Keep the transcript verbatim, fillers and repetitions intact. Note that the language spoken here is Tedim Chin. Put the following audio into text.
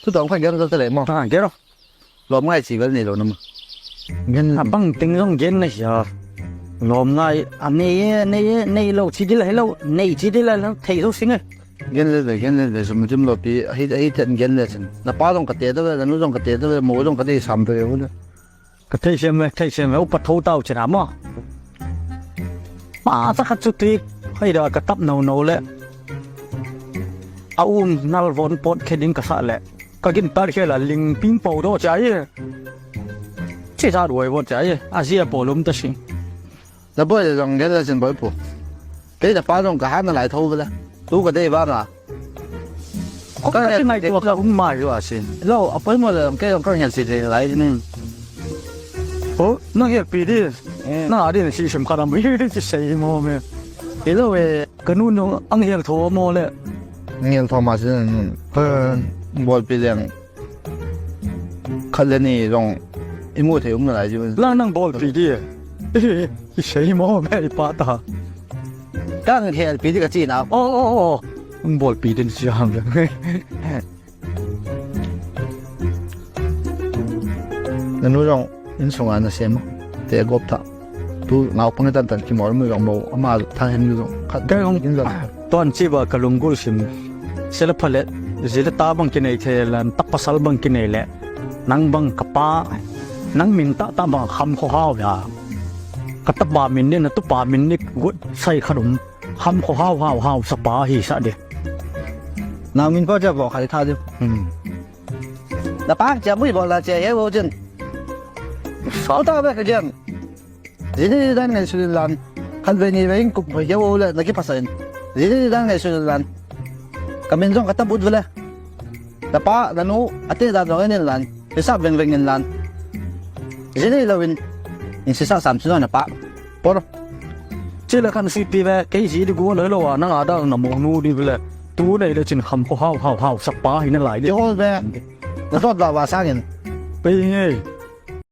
Thu tawh khat gen ta leh maw. Ah, gen lo. Lawm ngai ci vel nei lo na maw. Gen a bang teng zong gen na hia. Lawm ngai a nei e, nei e, nei lo ci dil hi lo, nei ci dil hi lo, thei zo sing e. Gen le ve, gen le ve, sum dim lo pi, ahi, ahi ten gen le cin. Na pa zong ka te ta ve, na nu zong ka te ta ve, mo zong ka te sam ta ve, hu le. Ka theisiam ve, theisiam ve, upat tho tau cina maw. Ma sa khat cu tik, hei da ka tap no no le. A um nal von pot khe ding ka sah le. Ka gin tar khe la ling ping po do cia i. Ci sa duai von cia i. A zia po lum ta sing. Na boi le zong gen le cin boi pu. Kei na pa zong ka han na lai tho ve le. Tu ka dei vang a. Kong ka ngaihtuah ka um mai uh a sin. Lo, a poimawh leh kei zong ka ngen si thei lai ning. Oh, na ngelpi di. Eh. Na a din si sim khat a mui di ci sei maw me. Hi lo e. Ka nu nung ang hel tho maw le. Ang hel tho ma sin. Eh. Bawlpi leng. Khat le nih zong i muh theih um na lai ci. Lang nang bawlpi di. I sei maw me i pa ta. Ka ang hel pi di ka ci na. Oh, oh, oh. Ang bawlpi din siam. Na nu zong inn sungah na sem a te gawp thah. Tu naupang i tantan kimawl mu zong mo ama thang hen zong khat. Kei zong inn zong tuan ci ba ka lunggulh sim. Sia le pha le zi le ta bang kinei thei le, tak pasal bang kinei le, nang bang ka pa, nang min tah tah bang kham kho hau ya. Ka tapa min nih, na tupa min nih guat sai khat um. Kham kho hau hau hau sa pa hi sa di. Nang min pa cia bawk khat i tha di. Hmm. Na pa cia mui bawl la cia he wo cin. Sau ta bek a cian. Zini dan ngai sulin lan. Khan vei ni vei in kup hoi he wo le na kipasa in. Zini dan ngai sulin lan. Ka min zong ka tabut vele. Na pa na nu a te dan zong in in lan. Hisap veng veng in lan. Zini lo in. In sisa sam cin na pa. Por. Ci le khan sui pi ve, kei zi di gual lo a, nang a dal na mawnu di vele. Tu nei le cin kham kho hau hau hau sak pa hi na lai di. Ci hol ve. Na sawt va va sangin. Pei ngei.